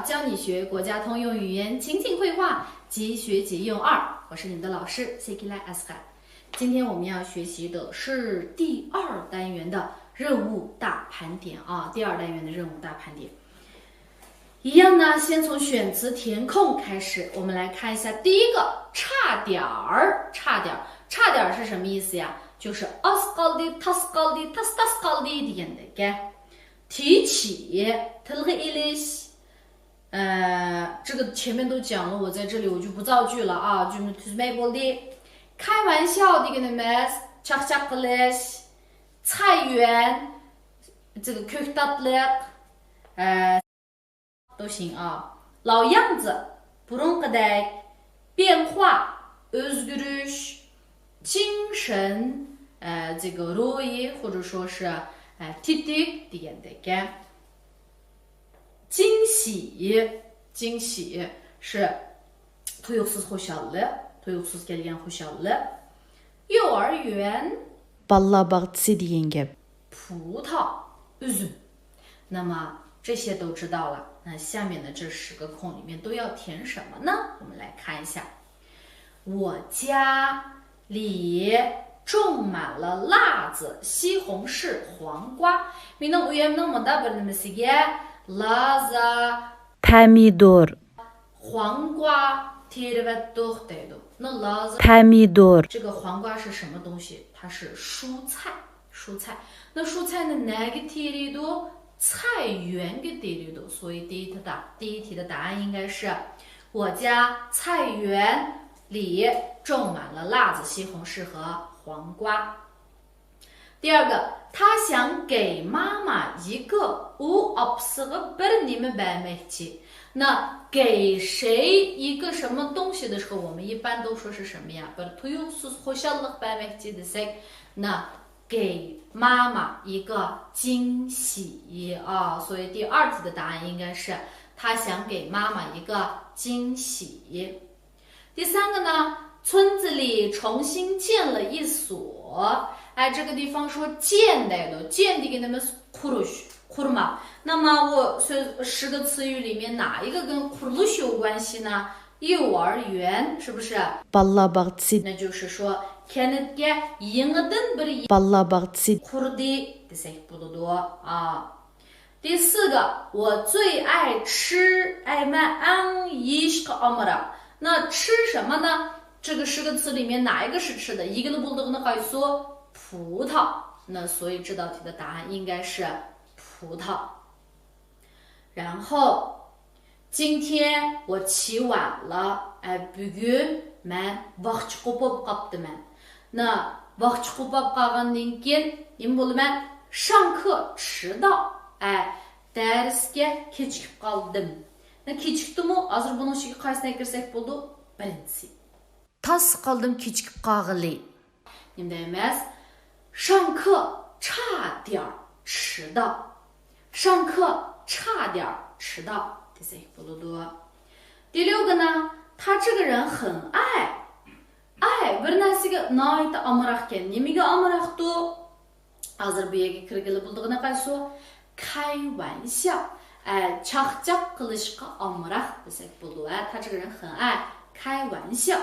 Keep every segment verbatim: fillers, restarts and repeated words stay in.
教你学国家通用语言情景会话即学即用二，我是你们的老师谢吉拉阿斯卡。今天我们要学习的是第二单元的任务大盘点啊，第二单元的任务大盘点。一样呢，先从选词填空开始，我们来看一下第一个，差点儿，差点儿，差点儿是什么意思呀？就是ئاز قالدى، تاس قالدى، تاس تاس قالدى دېگەندەك. 提起، تىلغا ئېلىش. 呃，这个前面都讲了，我在这里我就不造句了啊，就 تۈزمەي بولدى. 开玩笑 دېگىنىمىز چاقچاق قىلىش. 菜园، 这个 كۆكتاتلىق. 呃，都行啊. 老样子, بۇرۇنقىدەك. 变化, ئۆزگىرىش. 精神, 呃，这个 روھىي 或者说是، 呃، تېتىك دېگەندەك. 惊喜, 惊喜是 تۇيۇقسىز خۇشاللىق, تۇيۇقسىز كەلگەن خۇشاللىق. 幼儿园, بالىلار باغچىسى دېگەن گەپ. 葡萄, ئۈزۈم. 那么这些都知道了，那下面的这十个空里面都要填什么呢？我们来看一下。我家里种满了辣子、西红柿、黄瓜. مېنىڭ ئۆيۈمنىڭ مۇنداق بىر نېمىسىگە لازا، 黄瓜 تېرىۋەتتۇق دەيدۇ. 那 لازا، 这个黄瓜是什么东西？它是蔬菜，蔬菜。那蔬菜呢， نەگە تېرىيدۇ؟ 菜园گە تېرىيدۇ. 所以第一题的，第一题的答案应该是我家菜园里种满了辣子、西红柿和黄瓜。 第二个，他想给妈妈一个، ئۇ ئاپىسىغا بىر نېمە بەرمەكچى. 那给谁一个什么东西的时候，我们一般都说是什么呀？ بىر تۇيۇقسىز خۇشاللىق بەرمەكچى دېسەك، 那给妈妈一个惊喜啊。所以第二题的答案应该是他想给妈妈一个惊喜。 第三个呢，村子里重新建了一所。哎，这个地方说建 دەيدۇ. 建 دېگىنىمىز قۇرۇش, قۇرماق. 那么我 سۆز، 十个词语里面哪一个跟 قۇرۇلۇش 有关系呢؟ 幼儿园，是不是？ بالىلار باغچىسى. 那就是说 كەنتكە يېڭىدىن بىر بالىلار باغچىسى قۇردى دېسەك بولىدۇ. 第四个，我最爱吃، ئەي، مەن ئەڭ يېيىشقا ئامراق. 那吃什么呢？ 这个十个词里面哪一个是吃的？ يېگىلى بولىدىغىنى قايسى؟ 葡萄。 那所以这道题的答案应该是葡萄。 然后，今天我起晚了， ئەي، بۈگۈن مەن ۋاقچا قوپۇپ قاپتىمەن. 那 ۋاقچا قوپۇپ قالغاندىن كېيىن نېمە بولىمەن؟ 上课迟到، ئەي، دەرسكە كېچىكىپ قالدىم. 那 كېچىكتىمۇ؟ ھازىر بۇنىڭ ئىچىگە قايسىنى كىرسەك بولىدۇ؟ بىرىنچىسى. تاس قالدىم كېچىكىپ قالغىلى. نېمە دەيمىز؟ 上课差点儿迟到. 上课差点儿迟到 دېسەك بولىدۇ. 第六个呢，他这个人很爱. ئەي، بىر نەرسىگە ناھايىتى ئامراقكەن. نېمىگە ئامراقتۇ؟ ھازىر بۇ يەرگە كىرگىلى بولىدىغىنى قايسى؟ 开玩笑. ئەي، چاقچاق قىلىشقا ئامراق دېسەك بولىدۇ. ئەي، 他这个人很爱开玩笑.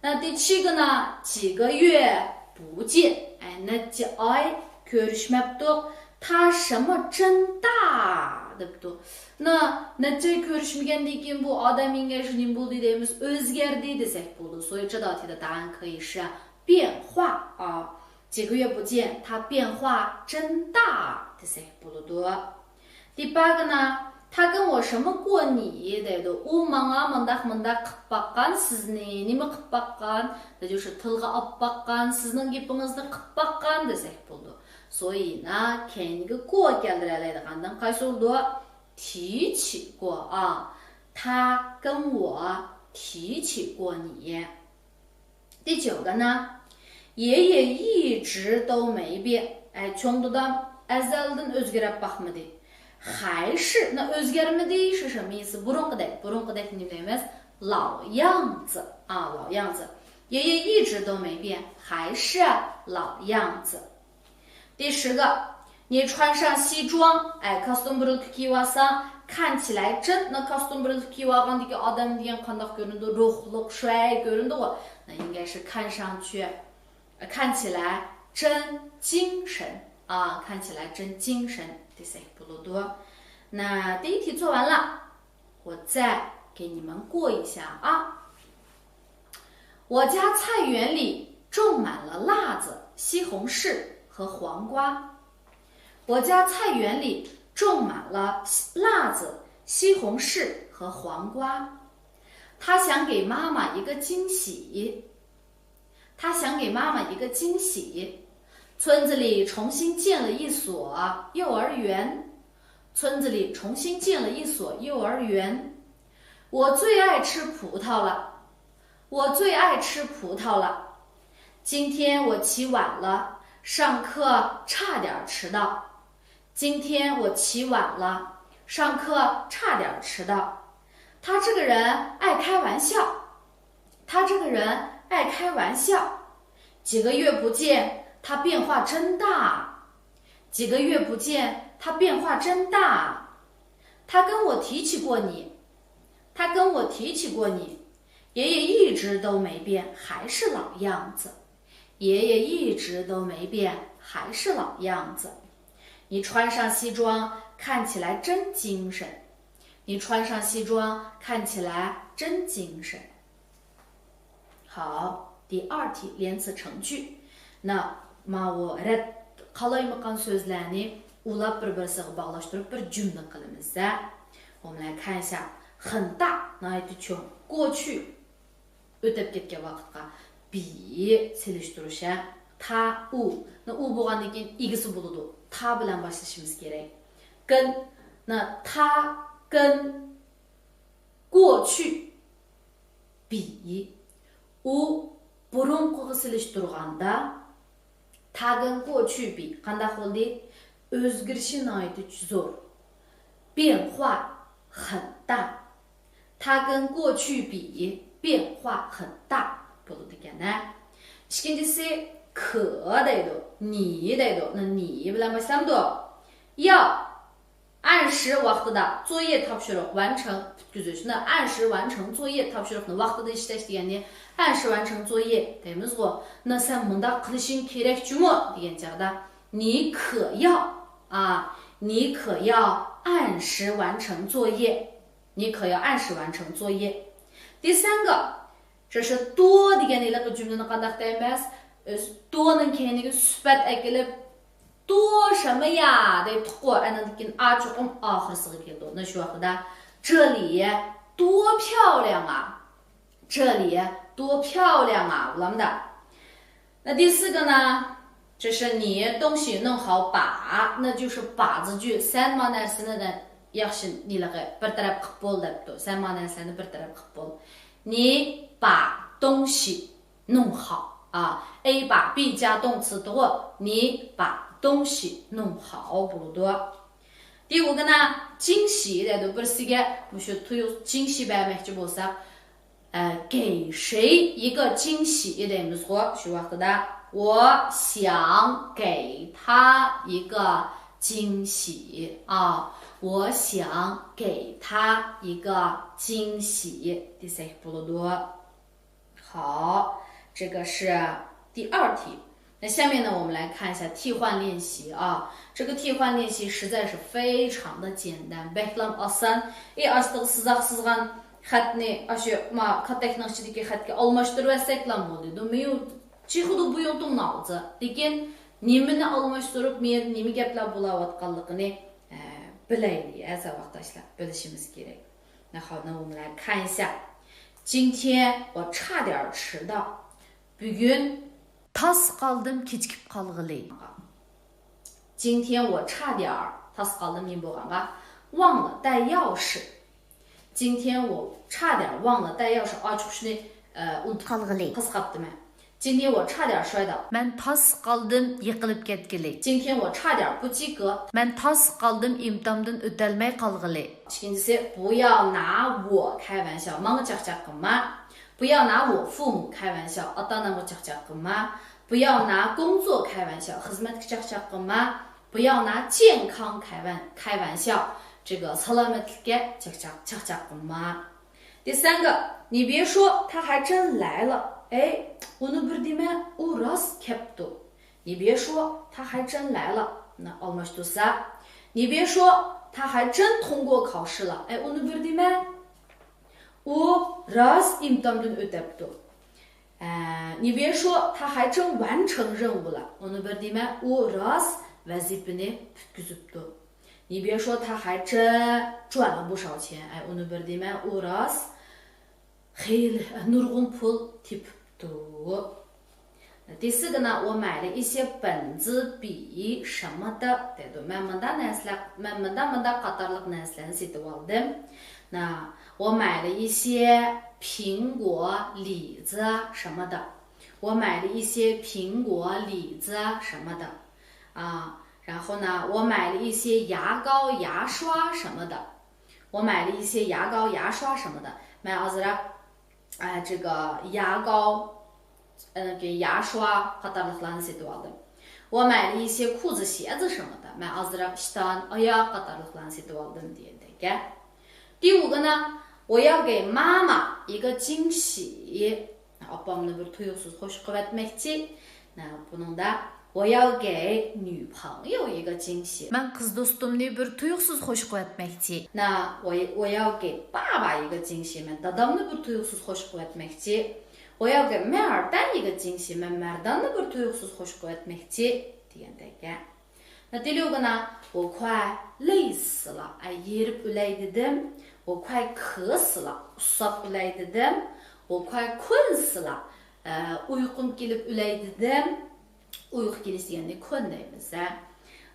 那第七个呢，几个月不见. ئەي، نەچچە ئاي كۆرۈشمەپتۇق. 他什么真大 دەپتۇ. 那 نەچچە ئاي كۆرۈشمىگەندىن كېيىن بۇ ئادەم ئىڭگەشى نېمە بولدى دەيمىز؟ ئۆزگەردى دېسەك بولىدۇ. 所以这道题的答案可以是 变化啊。 几个月不见，他变化真大 دېسەك بولىدۇ. 第八个呢，他跟我什么过你 دەيدۇ. ئۇ ماڭا مۇنداق مۇنداق قىلىپ باققان، سىزنى نېمە قىلىپ باققان؟ 那就是 تىلغا ئاپ باققان، سىزنىڭ گېپىڭىزنى قىلىپ باققان دېسەك بولىدۇ. 所以呢، كەينىگە 过 كەلتۈرەلەيدىغاندىن قايسى بولىدۇ؟ 提起过 ئا. 他跟我提起过你. 第九个呢，爷爷一直都没变. ئەي، چوڭ دادام ئەزەلدىن ئۆزگىرەپ باقمىدى. 还是، 那 ئۆزگەرمىدى، 是什么意思؟ بۇرۇنقىدەك، بۇرۇنقىدەك نېمە دەيمىز؟ 老样子 ئا، 老样子. 爷爷一直都没变，还是老样子. 第十个，你穿上西装, ئەي، كاستيۇم بۇرۇلكا كىيىۋالساڭ, 看起来真، نە كاستيۇم بىرلىك كىيىۋالغاندىكى ئادەم دېگەن قانداق كۆرۈنىدۇ؟ روھلۇق شۇەي كۆرۈنىدىغۇ؟ نە ئىنگلىزچە 看上去، 看起来真精神 ئا، 看起来真精神 دېسەك بولىدۇ. 那第一题做完了，我再给你们过一下啊。我家菜园里种满了辣子、西红柿和黄瓜。我家菜园里种满了辣子、西红柿和黄瓜。他想给妈妈一个惊喜。他想给妈妈一个惊喜。村子里重新建了一所幼儿园。村子里重新建了一所幼儿园。我最爱吃葡萄了。我最爱吃葡萄了。今天我起晚了，上课差点迟到。今天我起晚了，上课差点迟到。他这个人爱开玩笑。他这个人爱开玩笑。几个月不见，他变化真大。几个月不见，他变化真大。他跟我提起过你。他跟我提起过你。爷爷一直都没变，还是老样子。爷爷一直都没变，还是老样子。你穿上西装，看起来真精神。你穿上西装，看起来真精神。好，第二题，连词成句。 نە ماۋۇ رەت قالايمىقان سۆزلەرنى ئۇلاپ بىر-بىرسىگە باغلاشتۇرۇپ بىر جۈملە قىلىمىز. 我们来看一下，很大 ناھايىتى چوڭ، 过去 ئۆتۈپ كەتكەن ۋاقىتقا 比 سېلىشتۇرۇش ھە. 他، ئۇ. نە ئۇ بولغاندىن كېيىن ئىگىسى بولىدۇ. 他 بىلەن باشلىشىمىز كېرەك. 跟، نە 他跟过去比. ئۇ بۇرۇنقىغا سېلىشتۇرغاندا 他跟过去比 قانداق بولدى؟ ئۆزگىرىشى ناھايىتى زور. 变化很大。他跟过去比，变化很大 بولىدىكەن ھە. ئىككىنچىسى، 可 دەيدۇ، 你 دەيدۇ. 你 بىلەن باشلامدۇ؟ 要 ئەنشى ۋاقتىدا 作业 تاپشۇرۇق 完成 پۈتكۈزۈش. 那 ئەنشى 完成 作业 تاپشۇرۇقنى ۋاقتىدا ئىشلەش دېگەننى 按时完成作业 دەيمىزغۇ. 那 سەن مۇنداق قىلىشىڭ كېرەكچۇمۇ دېگەن چاغدا، 你可要 ئا، 你可要按时完成作业. 你可要按时完成作业. 第三个， 这是 多 دېگەن ھېلىقى جۈملىنى قانداق دەيمىز؟ ئۆز 多 نىڭ كەينىگە سۈپەت ئەكېلىپ، 多什么呀 دەيتتۇققۇ. ئاندىن كېيىن 啊 چوقۇم ئاخىرسىغا كېلىدۇ. 那 شۇ ۋاقتىدا، 这里多漂亮啊. 这里多漂亮啊 بولامدا. 那第四个呢，这是你东西弄好把，那就是把字句. سەن ما نەرسىنى ياخشى ھېلىقى بىر تەرەپ قىپ بول دەپتۇ. سەن ما نەرسىلەرنى بىر تەرەپ قىپ بول. 你把东西弄好 ئا. A 把 be 加动词 دېدىغۇ. 你把东西弄好 بولىدۇ. 第五个呢，惊喜 دەيدۇ. بىرسىگە مۇشۇ تۇيۇق 惊喜 بەرمەكچى بولساق، ئە، 给谁一个惊喜 دەيمىزغۇ شۇ ۋاقتىدا. 我想给他一个惊喜 ئا. 我想给他一个惊喜 دېسەك بولىدۇ. 好，这个是第二题。那下面呢，我们来看一下替换练习啊。这个替换练习实在是非常的简单، بەكلا ئاسان. ئى ئاستىغا سىزىق سىزغان خەتنى ئاشۇ ما كاتەكنىڭ ئىچىدىكى خەتكە ئالماشتۇرۇۋەتسەكلا بولىدۇ. مېيۇ چىخىدۇ بۇيۇڭتۇڭ ناۋزى. لېكىن نېمىنى ئالماشتۇرۇپ، مېيەردە نېمە گەپلەر بولاۋاتقانلىقىنى، ئە، بىلەيلى، ئە، ساۋاقداشلار، بىلىشىمىز كېرەك. 那好，那我们来看一下。今天我差点儿迟到。بۈگۈن تاس قالدىم كېچىكىپ قالغىلى. 今天我差点儿 تاس قالدىم نېمە بولغانغا؟ 忘了带钥匙。今天我差点儿忘了带钥匙. ئاچقۇچنى، ئە، ئۇنتۇپ قالغىلى. تاس قاپتىمەن. 今天我差点摔倒. مەن تاس قالدىم يىقىلىپ كەتكىلى. 今天我差点不及格. مەن تاس قالدىم ئىمتامدىن ئۆتەلمەي قالغىلى. ئىككىنچىسى، 不要拿我开玩笑. ماڭا چاقچاق قىلما. 不要拿我父母开玩笑. ئاتا-ئانامغا چاقچاق قىلما. 不要拿工作开玩笑. خىزمەتكە چاقچاق قىلما. 不要拿健康开玩-، 开玩笑.这个 سالامەتلىككە چاقچاق، چاقچاق قىلما. 第三个، 你别说，他还真来了。ئەي، ئۇنى بىر دېمە، ئۇ راست كەپتۇ. 你别说，他还真来了。 ئالماشتۇرسا، 你别说，他还真通过考试了。ئەي، ئۇنى بىر دېمە، ئۇ راست ئىمتىھاندىن ئۆتەپتۇ. ئە، 你别说，他还真完成任务了。ئۇنى بىر دېمە، ئۇ راست ۋەزىپىنى پۈتكۈزۈپتۇ. 你别说他还真赚了不少钱。ئەي، ئۇنى بىر دېمە، ئۇ راست خېلى، نۇرغۇن پۇل تېپىپتۇ. 第四个呢， 我买了一些本子、笔什么的 دەيدۇ. مەن مۇنداق نەرسىلەر، مەن مۇنداق، مۇنداق قاتارلىق نەرسىلەرنى سېتىۋالدىم. 那我买了一些苹果、李子什么的。我买了一些苹果、李子什么的。啊，然后呢，我买了一些牙膏、牙刷什么的。 我买了一些牙膏、牙刷什么的。 مەن ئازراق، ئە، 这个牙膏، ئەنە كېيىن 牙刷 قاتارلىقلارنى سېتىۋالدىم. 我买了一些裤子、鞋子什么的. مەن ئازراق ئىشتان، ئاياغ قاتارلىقلارنى سېتىۋالدىم دېگەندەك گەپ. 第五个呢， 我要给妈妈一个惊喜. ئاپامنى بىر تۇيۇقسىز خوش قىلىۋەتمەكچى. بۇنىڭدا 我要给女朋友一个惊喜. مەن قىز دوستۇمنى بىر تۇيۇقسىز خوش قىلىۋەتمەكچى. 那我，我要给爸爸一个惊喜. مەن دادامنى بىر تۇيۇقسىز خوش قىلىۋەتمەكچى. 我要给梅尔丹一个惊喜. مەن مەرداننى بىر تۇيۇقسىز خوش قىلىۋەتمەكچى دېگەندەك گەپ. 那第六个呢， 我快累死了. ئەي، ھېرىپ ئۆلەي دېدىم. 我快渴死了. ئۇسساپ ئۆلەي دېدىم. 我快困死了. ئە، ئۇيقۇم كېلىپ ئۆلەي دېدىم. ئۇيقۇ كېلىش دېگەننى 困 دەيمىز ھە.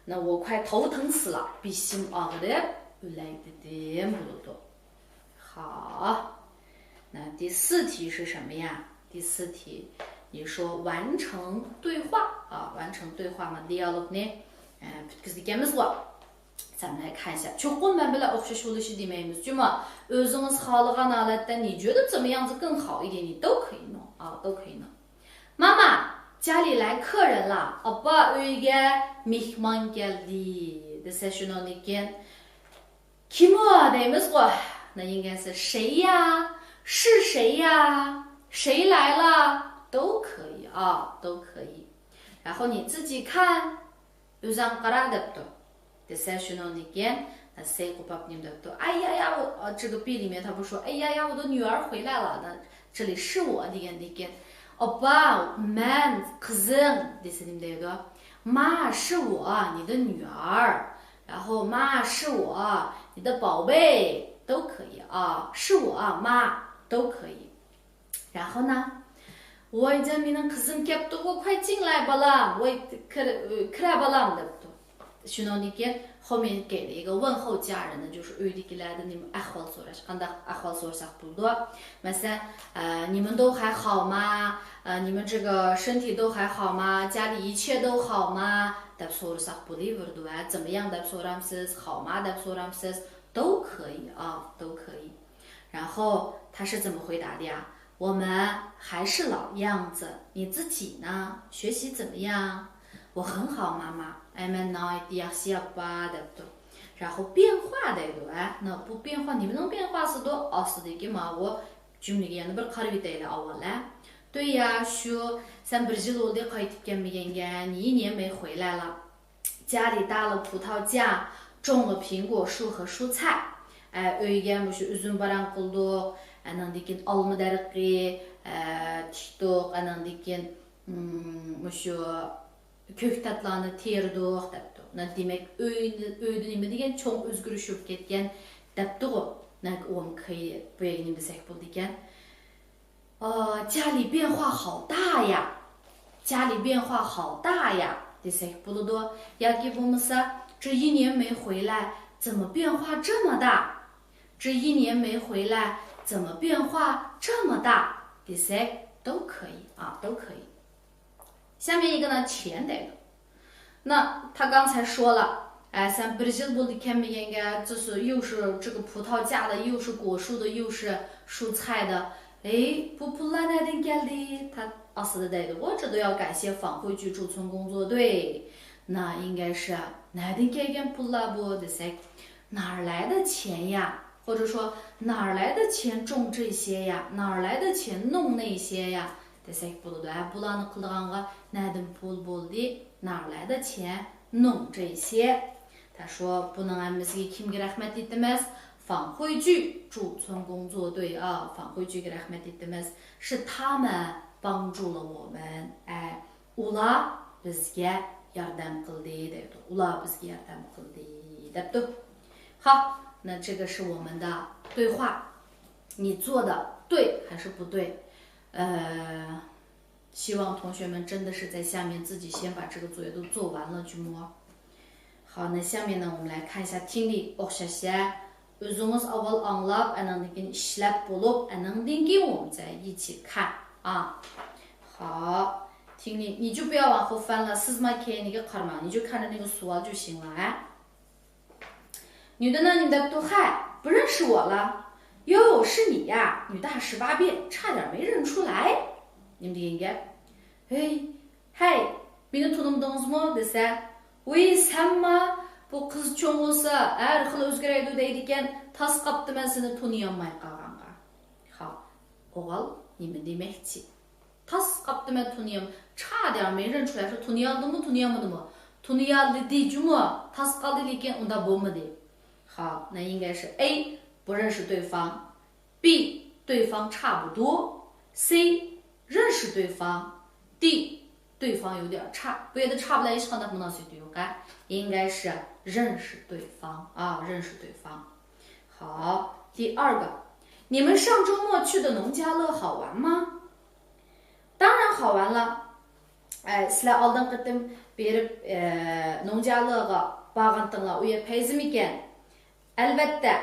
那我快头疼死了. بېشىم ئاغرىپ ئۆلەي دېدىم بولىدۇ. 好. 那第四题是什么呀？ 第四题， 你说完成对话啊， 完成对话 ما دىيالوگنى، ئە، پۈتكۈزىدىكەنمىزغۇ. 咱们来看一下. چوقۇم مەن بىلەن ئوخشاش بولۇشى دېمەيمىز جۇمۇ. ئۆزىڭىز خالىغان ھالەتتە 你觉得怎么样子更好一点 你都可以弄啊，都可以弄. 妈妈，家里来客人了. ئاپا، ئۆيگە مېھمان كەلدى دېسە شۇنىڭدىن كېيىن كىم ئۇ دەيمىزغۇ. 那应该是谁呀؟ 是谁呀？ 谁来了？ 都可以啊，都可以. 然后你自己看. ئۆزۈڭ قارا دەپتۇ. دېسە شۇنىڭدىن كېيىن، 谁 قوپاپ نېمە دەپتۇ؟ 哎呀呀，我， 这个 بىر نېمە تاپۇشۇ. 哎呀呀，我的女儿回来了. 这里是我 دېگەندىن كېيىن، ئاپا، مەن، قىزىڭ دېسە نېمە دەيدۇ؟ 妈，是我，你的女儿. 然后妈，是我，你的宝贝，都可以啊，是我，妈，都可以. 然后呢， ۋايجان، مېنىڭ قىزىم كەپتۇغۇ، 快进来 بالام. ۋاي، كىر، كىرە بالام دەپتۇ. شۇنىڭدىن كېيىن 后面给了一个问候家人的، 就是 ئۆيدىكىلەردىن نېمە ئەھۋال سوراش، قانداق ئەھۋال سورىساق بولىدۇ؟ مەسىلەن، ئە، 你们都还好吗؟ ئە، 你们这个身体都还好吗？ 家里一切都好吗 دەپ سورىساق بولۇۋېرىدۇ ھە. 怎么样 دەپ سورامسىز، 好吗 دەپ سورامسىز، 都可以啊，都可以. 然后他是怎么回答的呀？ 我们还是老样子，你自己呢？学习怎么样？ 我很好，妈妈. ئەي، مەن ناھايىتى ياخشى، ئاپا دەپتۇ. 然后 变化 دەيدۇ ھە. 那 بۇ 变化 نېمىنىڭ 变化 سىدۇ؟ ئاستىدىكى ماۋۇ جۈملىگە يەنە بىر قارىۋېتەيلى ئاۋۋال ھە. 对呀، شۇ، 咱们 بىر يىل بولدى قايتىپ كەلمىگەنگە، 你一年没回来了. 家里搭了葡萄架，种了苹果树和蔬菜. ئە، ئۆيگە مۇشۇ ئۈزۈم باراڭ قىلدۇق، ئانىڭدىن كېيىن ئالما دەرىخى، ئە، تىكتۇق، ئانىڭدىن كېيىن، ئىم، مۇشۇ كۆكتاتلارنى تېرىدۇق دەپتۇ. نە، دېمەك، ئۆي، ئۆيدە نېمە دېگەن چوڭ ئۆزگىرىش بولۇپ كەتكەن دەپتىغۇ. نە، ئۇ كېيىن بۇ يەرگە نېمە دېسەك بولىدىكەن؟ 呃，家里变化好大呀，家里变化好大呀 دېسەك بولىدۇ. ياكى بولمىسا، 这一年没回来，怎么变化这么大？这一年没回来，怎么变化这么大 دېسەك 都可以啊，都可以. 下面一个呢，钱 دەيدۇ. 那他刚才说了，哎， سەن بىر يىل بولدى كەلمىگەنگە، 这是又是这个葡萄架的，又是果树的，又是蔬菜的. 哎， بۇ پۇللار نەدىن كەلدى؟ 他 ئاستىدا دەيدۇغۇ، 这都要感谢返回局驻村工作队. 那应该是 نەدىن كەلگەن پۇللار بۇ دېسەك، 哪儿来的钱呀，或者说哪儿来的钱种这些呀，哪儿来的钱弄那些呀 دېسەك بولىدۇ. ھە، بۇلارنى قىلىدىغانغا نەدىن پۇل بولدى؟ 哪儿来的钱弄这些؟ تاشۇ، بۇنىڭ ھەممىسىگە كىمگە رەھمەت ئېيتىمىز؟ 返回句، 驻村工作队 ئا، 返回句گە رەھمەت ئېيتىمىز. 是他们帮助了我们. ئە، ئۇلار بىزگە ياردەم قىلدى دەيدۇ. ئۇلار بىزگە ياردەم قىلدى دەپتۇ. ها، 那这个是我们的对话，你做的对还是不对？呃，希望同学们真的是在下面自己先把这个作业都做完了，句末。好，那下面呢，我们来看一下听力 ئوخشاش. ئۆزىڭىز ئاۋۋال ئاڭلاپ، ئانىڭدىن كېيىن ئىشلەپ بولۇپ، ئانىڭدىن كېيىن 我们再一起看啊. 好，听力，你就不要往后翻了， سىز ما كەينىگە قارىماڭ. 你就看着那个 سوئال 就行了. 女的呢 نېمە دەپتۇ؟ 嗨，不认识我了。哟，是你呀，女大十八变，差点没认出来。 نېمە دېگەن گەپ؟ ھەي، ھەي، مېنى تونۇمدىڭىزمۇ؟ دېسە، ۋىي، سەنما؟ بۇ قىز چوڭ بولسا ھەر خىل ئۆزگىرەيدۇ دەيدىكەن، تاس قاپتىمەن سېنى تونۇيالماي قالغانغا. ھا، ئوغۇل نېمە دېمەكچى؟ تاس قاپتىمەن تونۇيالماي. 差点没认出来 شۇ تونۇيالدىمۇ، تونۇيالمىدىمۇ؟ تونۇيالدى جۇمۇ، تاس قالدى، لېكىن ئۇنداق بولمىدى. ھا، 那应该是 A 不认识对方， B 对方差不多， C 认识对方， D 对方有点差. بۇ يەردە 差 بىلەن ھېچقانداق مۇناسىۋىتى يوق، ھە؟ 应该是 认识对方 ئا، 认识对方. 好，第二个，你们上周末去的农家乐好玩吗？当然好玩了。ئە، سىلەر ئالدىنقى قېتىم بېرىپ، ئە، 农家乐غا بارغانتىڭلار، ئۇ يەر پەيزىمىكەن؟ ئەلۋەتتە،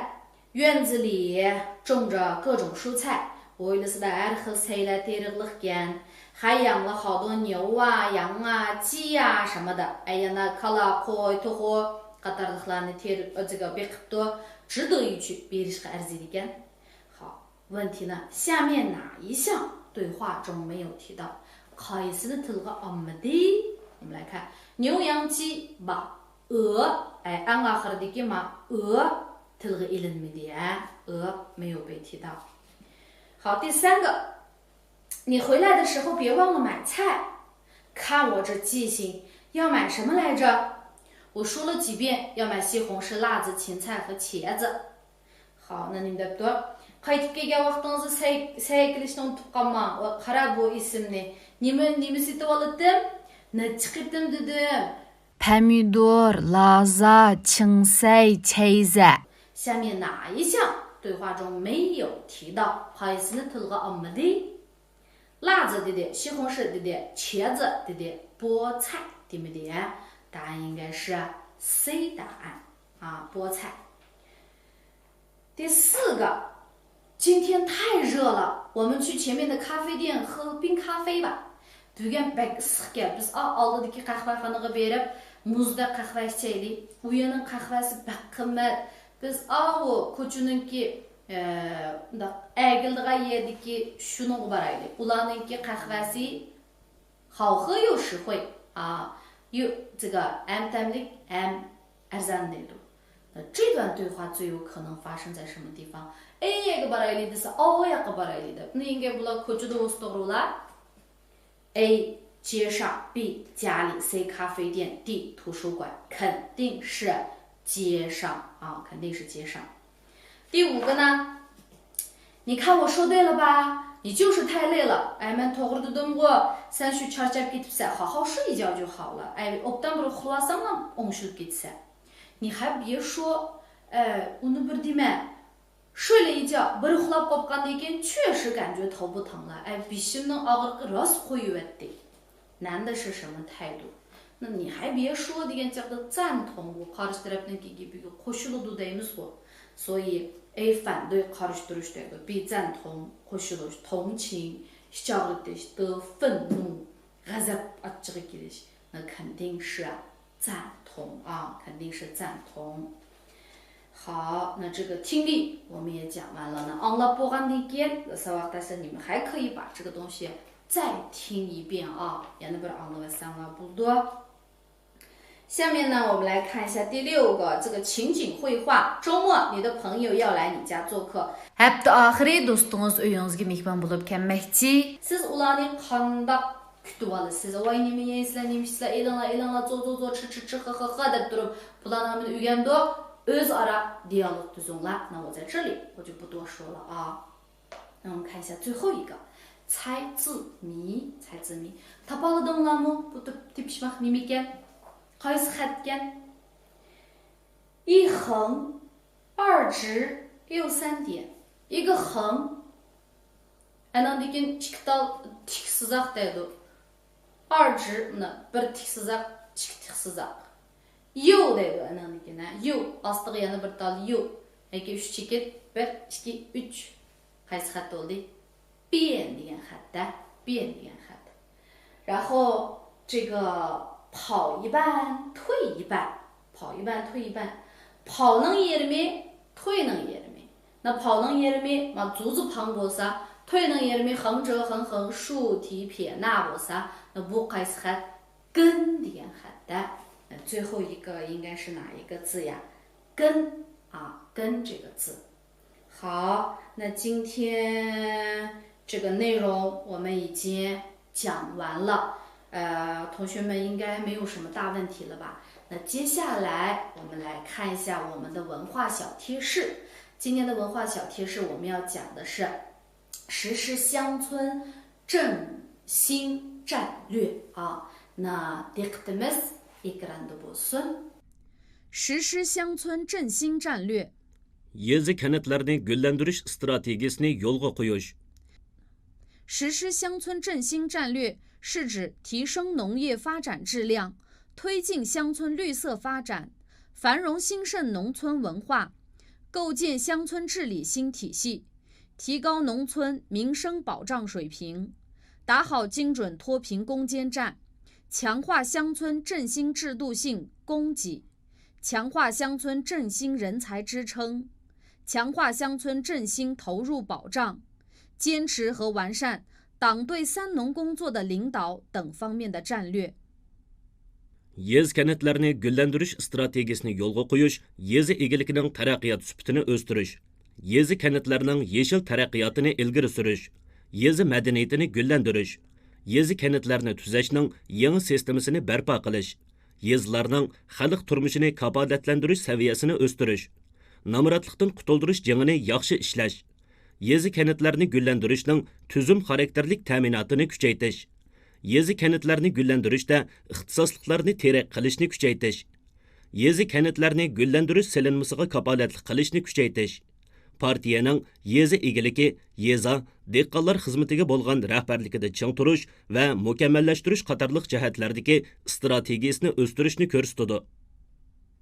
院子里种着各种蔬菜، ھويلىسىدا ھەر خىل سەيلە تېرىقلىقكەن. 还养了好多牛啊、羊啊、鸡呀什么的. ئە، يەنە كالا، قوي، توخۇ قاتارلىقلارنى تېرىپ، ئۆزىگە بېقىپتۇ. 值得一去، بېرىشقا ئەرزىيدىكەن. 好，问题呢，下面哪一项对话中没有提到？ قايسىنى تىلغا ئالمىدى؟ 我们来看， 牛羊鸡 بار. 鹅، ئەي، ئەڭ ئاخىرىدىكى ما ئۆ تىلغا ئېلىنمىدى، ھە؟ 鹅没有被提到. 好，第三个，你回来的时候别忘了买菜。看我这记性，要买什么来着？我说了几遍要买西红柿、辣子、芹菜和茄子。 好， نېمە دەپتۇ؟ قايتىپ كەلگەن ۋاقتىڭىزدا سەي-، سەي كېلىشنى ئۇنتۇپ قالماڭ. ۋە قارا بۇ ئېسىمنى. نېمە، نېمە سېتىۋالاتتىم؟ نەچچە قېتىم دېدىم. پەمىدۇر، لازا، چىڭسەي، چەيزە. 下面哪一项对话中没有提到؟ قايسىنى تىلغا ئالمىدى؟ 辣子 دېدى، 西红柿 دېدى، 茄子 دېدى، 菠菜 دېمىدى، ھە؟ 答案应该是 C 答案啊，菠菜。 第四个，今天太热了，我们去前面的咖啡店喝冰咖啡吧。 بۈگۈن بەك ئىسسىقكەن، بىز ئا-، ئالدىدىكى قەھۋەخانىغا بېرىپ، مۇزدەك قەھۋە ئىچەيلى. ئۇ يەرنىڭ قەھۋەسى بەك قىممەت. بىز ئاۋۇ كوچىنىڭكى، ئە، مۇنداق ئەگىلىدىغان يەردىكى شۇنىڭغا بارايلى. ئۇلارنىڭكى قەھۋەسى 好喝又实惠啊，又这个 ھەم تەملىك ھەم ئەرزان دەيدۇ. 那这段对话最有可能发生在什么地方？A يەرگە بارايلى دېسە، ئاۋۇ ياققا بارايلى دەپ. 那应该 بۇلار كوچىدا بولسا توغرا بولار. A 街上، B 家里، C 咖啡店، D 图书馆，肯定是街上啊，肯定是街上。 第五个呢？ 你看我说对了吧？你就是太累了。 ئەي، مەن توغرا دېدىمغۇ، سەن شۇ چارچاپ كېتىپسەن. 好好睡一觉就好了。 ئەي، ئوبدان بىر ئۇخلىۋالساڭلا ئوڭشىلىپ كېتىسەن. 你还别说، ئەي، ئۇنى بىر دېمە. 睡了一觉، بىر ئۇخلاپ قوپقاندىن كېيىن، 确实感觉头不疼了. ئەي، بېشىمنىڭ ئاغرىقى راست قويۇۋەتتى. 难的是什么态度؟ 那你还别说 دېگەن چاغدا 赞同، بۇ قارشى تەرەپنىڭكى گېپىگە قوشۇلىدۇ دەيمىزغۇ. 所以 A 反对 قارشى تۇرۇش دەيدۇ. B 赞同 قوشۇلۇش، 同情 ئىچ ئاغرىتىش، D 愤怒 غەزەپ ئاچچىقى كېلىش. 那肯定是 赞同啊，肯定是赞同。 好，那这个听力我们也讲完了。 那 ئاڭلاپ بولغاندىن كېيىن ساۋاقداشلار 你们还可以把这个东西再听一遍啊， يەنە بىر ئاڭلىۋەتسەڭلار بولىدۇ. 下面呢，我们来看一下第六个这个情景会话。周末，你的朋友要来你家做客。 ھەپتە ئاخىرى دوستىڭىز ئۆيىڭىزگە مېھمان بولۇپ كەلمەكچى. سىز ئۇلارنى قانداق كۈتۈۋالىسىز؟ ۋاي، نېمە يەيسىلەر، نېمە ئىچىسىلەر، ئېلىڭلار، ئېلىڭلار، زو، زو، زو، چى، چى، چى، خى، خى، خى دەپ تۇرۇپ، بۇلار ھەممىنى ئۆگەندۇق، ئۆزئارا دىيالوگ تۈزۈڭلار. 那我在这里，我就不多说了啊。 那我们看一下最后一个，猜字谜，猜字谜。 تاپالىدىڭلارمۇ بۇ تېپ-، تېپىشماق نېمىكەن؟ قايسى خەتكەن؟ 一横，二直，又三点。 一个横. ئانىڭدىن كېيىن ئىككى تال تىك سىزىق دەيدۇ. 二直، مانا، بىر تىك سىزىق، ئىككى تىك سىزىق. 又 دەيدۇ ئانىڭدىن كېيىن، ھە، 又. ئاستىغا يەنە بىر تال 又. ياكى ئۈچ چېكىت، بىر، ئىككى، ئۈچ. قايسى خەت بولدى؟ 变 دېگەن خەت-تە، 变 دېگەن خەت. 然后这个跑一半，退一半，跑一半，退一半. پاۋنىڭ يېرىمى، توينىڭ يېرىمى. 那 پاۋنىڭ يېرىمى، ما، زۇزۇ پاڭ بولسا، توينىڭ يېرىمى، خېڭ جې خېڭ خېڭ، شۇ تى پې نا بولسا، 那 بۇ قايسى خەت؟ 跟 دېگەن خەت-تە. 最后一个应该是哪一个字呀？ 跟 啊，跟 这个字。 好，那今天这个内容我们已经讲完了，呃，同学们应该没有什么大问题了吧？那接下来我们来看一下我们的文化小贴士。今天的文化小贴士我们要讲的是实施乡村振兴战略啊。 那 دىققىتىمىز ئېكراندا بولسۇن. 实施乡村振兴战略. يېزا، كەنتلەرنى گۈللەندۈرۈش ئىستراتېگىيىسىنى يولغا قويۇش. 实施乡村振兴战略是指提升农业发展质量，推进乡村绿色发展，繁荣兴盛农村文化，构建乡村治理新体系，提高农村民生保障水平，打好精准脱贫攻坚战，强化乡村振兴制度性供给，强化乡村振兴人才支撑，强化乡村振兴投入保障，坚持和完善党对三农工作的领导等方面的战略。 يېزا، كەنتلەرنى گۈللەندۈرۈش ئىستراتېگىيىسىنى يولغا قويۇش، يېزا ئىگىلىكىنىڭ تەرەققىيات سۈپىتىنى ئۆستۈرۈش، يېزا، كەنتلەرنىڭ يېشىل تەرەققىياتىنى ئىلگىرى سۈرۈش، يېزا مەدەنىيىتىنى گۈللەندۈرۈش، يېزا، كەنتلەرنى تۈزەشنىڭ يېڭى سىستېمىسىنى بەرپا قىلىش، يېزىلارنىڭ خەلق تۇرمۇشىنى كاپالەتلەندۈرۈش سەۋىيەسىنى ئۆستۈرۈش، نامراتلىقتىن قۇتۇلدۇرۇش جېڭىنى ياخشى ئىشلەش، يېزا، كەنتلەرنى گۈللەندۈرۈشنىڭ تۈزۈم خاراكتېرلىك تەمىناتىنى كۈچەيتىش، يېزا، كەنتلەرنى گۈللەندۈرۈشتە ئىختىساسلىقلارنى تېرەك قىلىشنى كۈچەيتىش، يېزا، كەنتلەرنى گۈللەندۈرۈش سېلىنمىسىغا كاپالەتلىك قىلىشنى كۈچەيتىش، پارتىيەنىڭ يېزا ئىگىلىكى، يېزا، دېھقانلار خىزمىتىگە بولغان رەھبەرلىكىدە چىڭ تۇرۇش ۋە مۇكەممەللەشتۈرۈش قاتارلىق جەھەتلەردىكى ئىستراتېگىيىسىنى ئۆستۈرۈشنى كۆرسىتىدۇ.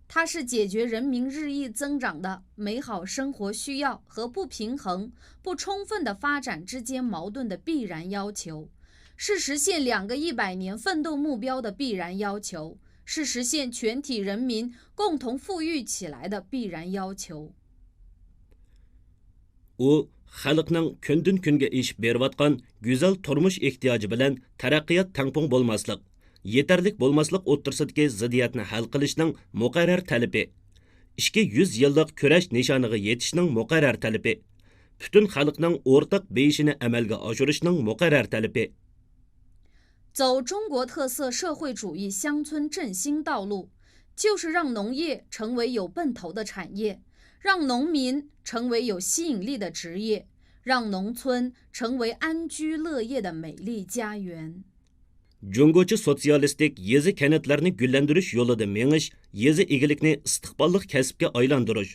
它是解决人民日益增长的美好生活需要和不平衡、不充分的发展之间矛盾的必然要求，是实现两个一百年奋斗目标的必然要求，是实现全体人民共同富裕起来的必然要求。 ئۇ خەلقنىڭ كۈندىن-كۈنگە ئېشىپ بېرىۋاتقان گۈزەل تۇرمۇش ئېھتىياجى بىلەن تەرەققىيات تەڭپۇڭ بولماسلىق، يېتەرلىك بولماسلىق ئوتتۇرىسىدىكى زىددىيەتنى ھەل قىلىشنىڭ مۇقەررەر تەلىپى، ئىككى يۈز يىللىق كۈرەش نىشانىغا يېتىشنىڭ مۇقەررەر تەلىپى، پۈتۈن خەلقنىڭ ئورتاق بېيىشىنى ئەمەلگە ئاشۇرۇشنىڭ مۇقەررەر تەلىپى. 走中国特色社会主义乡村振兴道路，就是让农业成为有奔头的产业，让农民成为有吸引力的职业，让农村成为安居乐业的美丽家园。 جۇڭگوچە سوتسىيالىستىك يېزا، كەنتلەرنى گۈللەندۈرۈش يولىدا مېڭىش، يېزا ئىگىلىكنى ئىستىقباللىق كەسىپكە ئايلاندۇرۇش،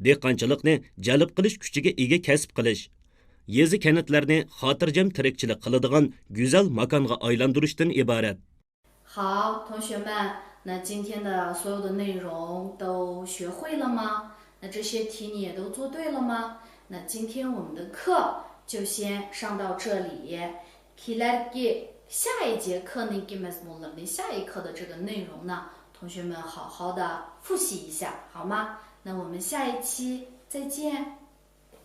دېھقانچىلىقنى جەلپ قىلىش كۈچىگە ئىگە كەسىپ قىلىش، يېزا، كەنتلەرنى خاتىرجەم تىرىكچىلىك قىلىدىغان گۈزەل ماكانغا ئايلاندۇرۇشتىن ئىبارەت. 好，同学们，那今天的所有的内容都学会了吗？那这些题你也都做对了吗？那今天我们的课就先上到这里。 كېلەركى 下一节课نىڭكى مەزمۇنلىرىنى، 下一课的这个内容呢，同学们好好的复习一下，好吗？那我们下一期再见。